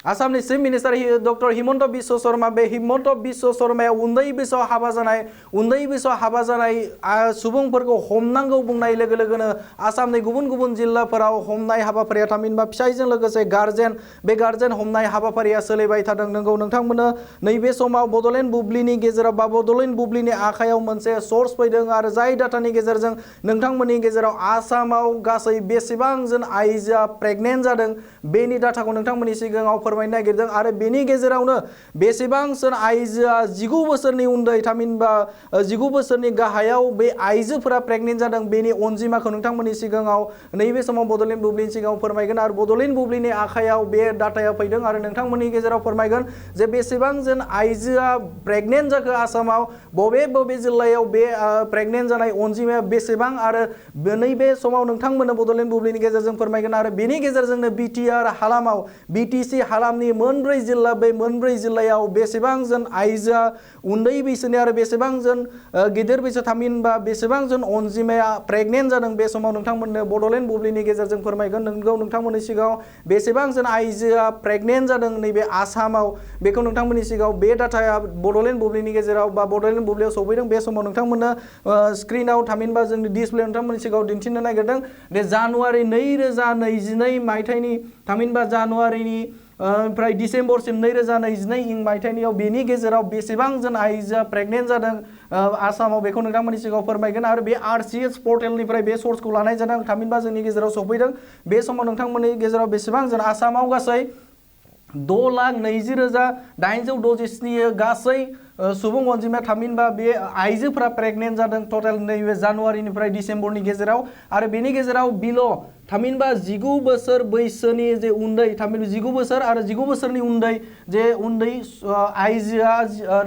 आसामनि chief minister doctor Himanta Biswa Sharma बे हिमन्त बिश्व शर्माया उन्दै बैसोआव हाबा जानाय सुबुंफोरखौ हमनांगौ बुंनाय लोगो लोगोनो आसामनि गुबुन गुबुन जिल्लाफोराव हमनाय हाबाफारिया थामहिनबा फिसायजों लोगोसे गार्जेन बे गार्जेन हमनाय हाबाफारिया सोलिबाय थादों। नंगौ नोंथांमोननो नैबे समाव बड'लेण्ड बुब्लिनि गेजेराव बा बड'लेण्ड बुब्लिनि आखायाव मोनसे सर्स फैदों आरो जाय डाटानि गेजेरजों नोंथांमोननि गेजेराव आसामाव गासै बेसेबां जन आइजोआ प्रेगनेन्ट जादों बेनि डाटाखौ नोंथांमोननि सिगाङाव फोरमायनो नागिरदों आरो बेनि गेजेरावनो बेसेबांसो आइजोआ 19 बोसोरनि उन्दै थामहिनबा 19 बोसोरनि गाहायाव बे आइजोफोरा प्रेगनेन्ट जादों बेनि अनजिमाखौ नोंथांमोननि सिगाङाव नैबे समाव बड'लेण्ड बुब्लिनि सिगाङाव फोरमायगोन आरो बड'लेण्ड बुब्लिनि आखायाव बे डाटाया फैदों आरो नोंथांमोननि गेजेराव फोरमायगोन जे बेसेबां जन आइजोआ प्रेगनेन्ट जाखो आसामाव बबे बबे जिल्लायाव बे प्रेगनेन्ट जानाय अनजिमाया बेसेबां आरो नैबे समाव नोंथांमोननो बड'लेण्ड बुब्लिनि गेजेरजों फोरमायगोन आरो बेनि गेजेरजोंनो बिटिआर हालामाव बिटिसि हालामनि मोनब्रै जिल्ला बे मोनब्रै जिल्लायाव बेसेबां जन आइजोआ उन्दै बैसोनि आरो बेसेबां जन गिदिर बैसो थामहिनबा बेसेबां जन अनजिमाया प्रेगनेन्ट जादों बे समाव नोंथांमोननो बड'लेण्ड बुब्लिनि गेजेरजों फोरमायगोन। नोंगौ नोंथांमोननि सिगाङाव बेसेबां जन आइजोआ प्रेगनेन्ट जादों नैबे आसामाव बेखौ नोंथांमोननि सिगाङाव बे डाटाया बड'लेण्ड बुब्लिनि गेजेराव बा बड'लेण्ड बुब्लियाव सफैदों बे समाव नोंथांमोननो स्क्रिनाव थामहिनबा जोंनि डिसप्ले नोंथांमोननि सिगाङाव दिन्थिनो नागिरदों जे जानुवारि 2022 मायथाइनि थामहिनबा जानुवारिनि ओमफ्राय डिसेम्बरसिम 2022 मायथाइनियाव बेनि गेजेराव बेसेबां जन आइजोआ प्रेगनेन्ट जादों आसामाव बेखौ नोंथांमोननि सिगाङाव फोरमायगोन आरो बे RCS पर्टेलनिफ्राय बे सर्सखौ लानाय जादों थामहिनबा जोंनि गेजेराव सफैदों बे समाव नोंथांमोननि गेजेराव बेसेबां जन आसामाव गासै 6,20,867 गासै सुबुं अनजिमाया थामहिनबा बे आइजोफोरा प्रेगनेन्ट जादों टटेल नैबे जानुवारिनिफ्राय डिसेम्बरनि गेजेराव आरो बेनि गेजेराव बिल' थामहिनबा 19 बोसोर बैसोनि जे उन्दै थामहिनबा 19 बोसोर आरो 19 बोसोरनि उन्दै जे उन्दै आइजोआ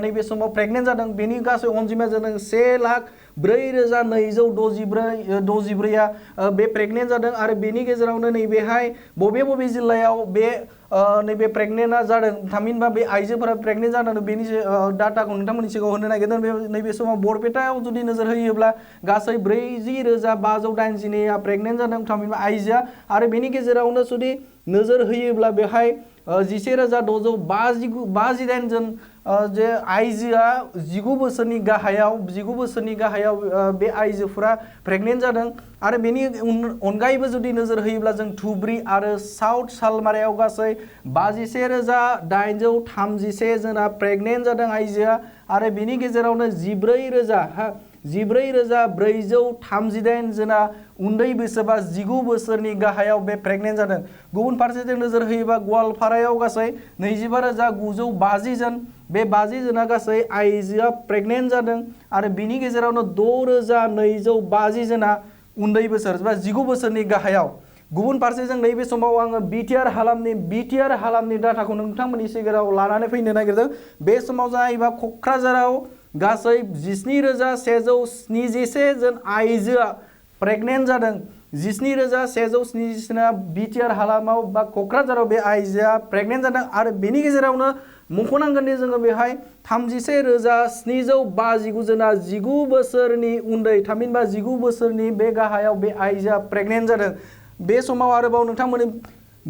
नैबे समाव प्रेगनेन्ट जादों बेनि गासै अनजिमाया जादों 1,04,264 बे प्रेगनेन्ट जादों आरो बेनि गेजेरावनो नैबेहाय बबे बबे जिल्लायाव बे नैबे प्रेगनेन्टआ जादों थामहिनबा बे आइजोफोरा प्रेगनेन्ट जादों बेनि डाटाखौ नोंथांमोननि सिगाङाव होनो नागिरदों। नैबे समाव बरपेटायाव जुदि नोजोर होयोब्ला गासै 40,582 प्रेगनेन्ट जादों थामहिनबा आइजोआ आरो बेनि गेजेरावनो जुदि नोजोर होयोब्ला बेहाय 11,658 जन जे आइजोआ 19 बोसोरनि गाहायाव बे आइजोफोरा प्रेगनेन्ट जादों आरो बेनि अनगायैबो जुदि नोजोर होयोब्ला जों धुब्री आरो साउथ सालमारायाव गासै 51,831 जना प्रेगनेन्ट जादों आइजोआ आरो बेनि गेजेरावनो 14,438 जना उन्दै बैसो बा 19 बोसोरनि गाहायाव बे प्रेगनेन्ट जादों। गुबुन फारसेथिं नोजोर होयोबा गवालपारायाव गासै 25,950 जन बे 50 जना गासै आइजोआ प्रेगनेन्ट जादों आरो बिनि गेजेरावनो 6,250 जना उन्दै बोसोर बा 19 बोसोरनि गाहायाव। गुबुन फारसेजों नैबे समाव आङो बिटिआर हालामनि डाटाखौ नोंथांमोननि सिगाङाव लानानै फैनो नागिरदों। बे समाव जाहैबा क'क्राझाराव गासै 17,177 जन आइजोआ प्रेगनेन्ट जादों 17,177 बिटिआर हालामाव बा क'क्राझाराव बे आइजोआ प्रेगनेन्ट जादों आरो बेनि गेजेरावनो मख'नांगोन दि जोङो बेहाय 31,759 जना 19 बोसोरनि उन्दै थामहिनबा 19 बोसोरनि बे गाहायाव बे आइजोआ प्रेगनेन्ट जादों। बे समाव आरोबाव नोंथांमोननि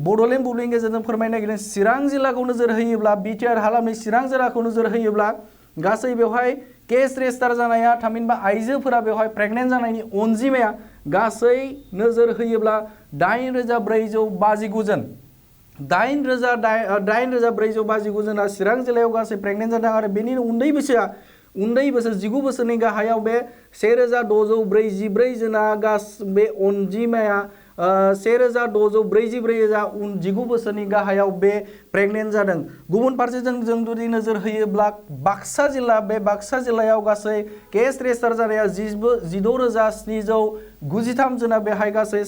बड'लेण्ड बुब्लिनि गेजेरजों फोरमायनो नागिरदों चिरां जिल्लाखौ नोजोर होयोब्ला बिटिआर हालामनि चिरां जिल्लाखौ नोजोर होयोब्ला गासै बेवहाय केस रेजिस्टार जानाया थामहिनबा आइजोफोरा बेवहाय प्रेगनेन्ट जानायनि अनजिमाया गासै नोजोर होयोब्ला 8,459 जन 8,459 जना चिरां जिल्लायाव गासै प्रेगनेन्ट जादों आरो बेनि उन्दै बोसोर 19 बोसोरनि गाहायाव बे 1,644 जना बे अनजिमाया 1,644 जना 19 बोसोरनि गाहायाव बे प्रेगनेन्ट जादों। गुबुन फारसेजों जों जुदि नोजोर होयोब्ला बाक्सा जिल्लायाव गासै केस रेजिस्टार जानाया 16,793 जना बेहाय गासै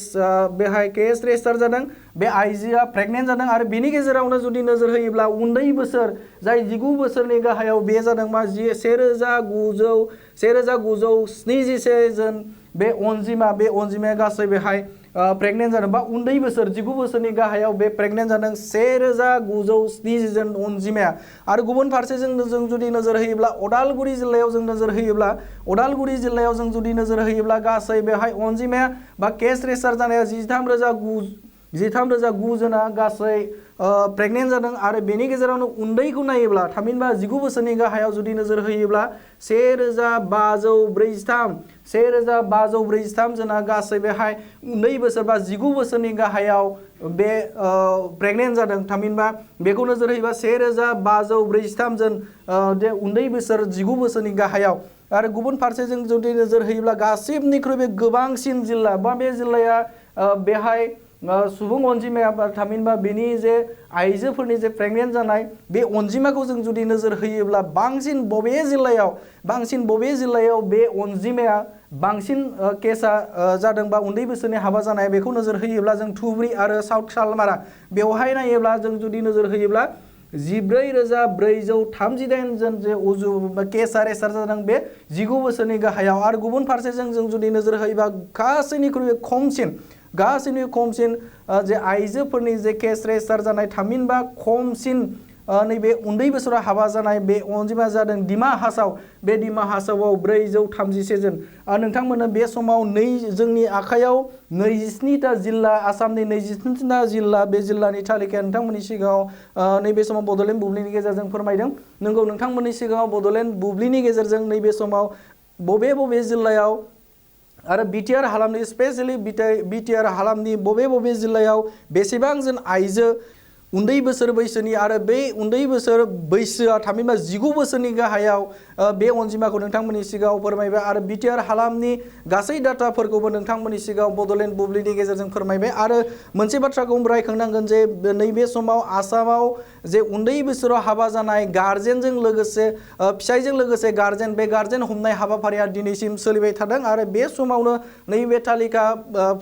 बेहाय केस रेजिस्टार जादों बे आइजोआ प्रेगनेन्ट जादों आरो बेनि गेजेरावनो जुदि नोजोर होयोब्ला उन्दै बोसोर जाय 19 बोसोरनि गाहायाव बे जादों मा 1,977 जन बे अनजिमाया गासै बेहाय प्रेगनेन्ट जादों बा उन्दै बोसोर 19 बोसोरनि गाहायाव बे प्रेगनेन्ट जादों 1,970 जन अनजिमाया आरो गुबुन फारसेजों जों जुदि नोजोर होयोब्ला अदालगुरि जिल्लायाव जों जुदि नोजोर होयोब्ला गासै बेहाय अनजिमाया बा केस रेजिस्टार जानाया 13,900 13,009 जना गासै प्रेगनेन्ट जादों आरो बेनि गेजेरावनो उन्दैखौ नायोब्ला थामहिनबा 19 बोसोरनि गाहायाव जुदि नोजोर होयोब्ला 1,543 जना गासै बेहाय उन्दै बोसोर बा 19 बोसोरनि गाहायाव बे प्रेगनेन्ट जादों थामहिनबा बेखौ नोजोर होयोबा 1,543 जन जे उन्दै बोसोर 19 बोसोरनि गाहायाव आरो गुबुन फारसेजों जुदि नोजोर होयोब्ला गासिबनिख्रुइबो गोबांसिन जिल्ला बा बे जिल्लाया बेहाय सुबुं अनजिमाया थामहिनबा बेनि जे आइजोफोरनि जे प्रेगनेन्ट जानाय बे अनजिमाखौ जों जुदि नोजोर होयोब्ला बांसिन बबे जिल्लायाव बे अनजिमाया बांसिन केसा जादों बा उन्दै बोसोरनि हाबा जानाय बेखौ नोजोर होयोब्ला जों धुबुरी आरो साउथ सालमारा बेवहाय नायोब्ला जों जुदि नोजोर होयोब्ला 14,438 जन जे केसा रेसार जादों बे 19 बोसोरनि गाहायाव आरो गुबुन फारसेजों जों जुदि नोजोर होयोबा गासैनिख्रुइ खमसिन जे आइजोफोरनि जे केस रेजिस्टार जानाय थामहिनबा खमसिन नैबे उन्दै बोसोराव हाबा जानाय बे अनजिमा जादों डिमा हासाव बे डिमा हासावाव 437 जन नोंथांमोननो बे समाव जोंनि आखायाव 27टा जिल्ला आसामनि 27टा जिल्ला बे जिल्लानि तालिकाया नोंथांमोननि सिगाङाव नैबे समाव बड'लेण्ड बुब्लिनि गेजेरजों फोरमायदों नंगौ नोंथांमोननि सिगाङाव बड'लेण्ड बुब्लिनि गेजेरजों नैबे समाव बबे जिल्लायाव आरो बिटिआर हालामनि स्पेशली बिटिआर हालामनि बबे जिल्लायाव बेसेबां जन आइजो उन्दै बोसोर बैसोनि आरो बे उन्दै बोसोर बैसोआ थामहिनबा 19 बोसोरनि गाहायाव बे अनजिमाखौ नोंथांमोननि सिगाङाव फोरमायबाय आरो बिटिआर हालामनि गासै डाटाफोरखौबो नोंथांमोननि सिगाङाव बड'लेण्ड बुब्लिनि गेजेरजों फोरमायबाय आरो मोनसे बाथ्राखौ रायखांनांगोन जे नैबे समाव आसामाव जे उन्दै बोसोराव हाबा जानाय गार्जेनजों लोगोसे फिसायजों लोगोसे गार्जेन बे गार्जेन हमनाय हाबाफारिया दिनैसिम सोलिबाय थादों आरो बे समावनो नैबे तालिका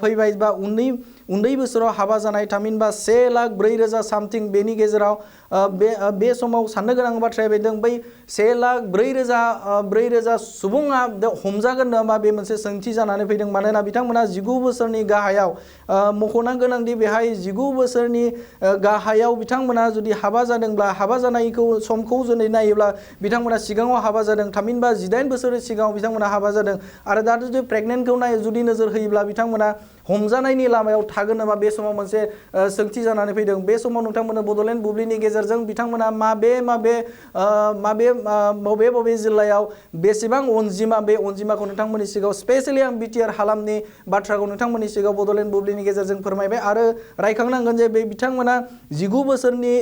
फैबाय बा उन्दै बोसोराव हाबा जानाय थामहिनबा 1,04,000 सामथिं बेनि गेजेराव बे समाव साननो गोनां बाथ्राया बेदों बै 1,04,000 सुबुङा हमजागोन नामा बे मोनसे सोंथि जानानै फैदों मानोना बिथांमोना 19 बोसोरनि गाहायाव मख'नो गोनांदि बेहाय 19 बोसोरनि गाहायाव बिथांमोना जुदि हाबा जादोंब्ला हाबा जानायखौ समखौ जुदि नायोब्ला बिथांमोना सिगाङाव हाबा जादों थामहिनबा 18 बोसोरनि सिगाङाव बिथांमोना हाबा जादों आरो दा जुदि प्रेगनेन्टखौ जुदि नोजोर होयोब्ला बिथांमोना हमजानायनि लामायाव थागोन नामा बे समाव मोनसे सोंथि जानानै फैदों बे समाव नोंथांमोना बड'लेण्ड बुब्लिनि गेजेरजों बिथांमोना बबे जिल्लायाव बेसेबां अनजिमा बे अनजिमाखौ नोंथांमोननि सिगाङाव स्पेशली आं बिटिआर हालामनि बाथ्राखौ नोंथांमोननि सिगाङाव बड'लेण्ड बुब्लिनि गेजेरजों फोरमायबाय आरो रायखांनांगोन जे बे बिथांमोना 19 बोसोरनि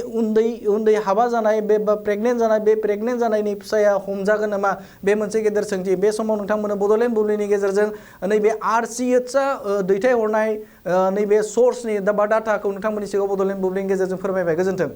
उन्दै हाबा जानाय बे प्रेगनेन्ट जानायनि फिसाया हमजागोन नामा बे मोनसे गेदेर सोंथि बे समाव नोंथांमोना बड'लेण्ड बुब्लिनि गेजेरजों नैबे RCHआ दैथायहरनाय नैबे सर्सनि बा डाटाखौ नोंथांमोननि सिगाङाव बड'लेण्ड बुब्लिनि गेजेरजों फोरमायबाय गोजोन्थों।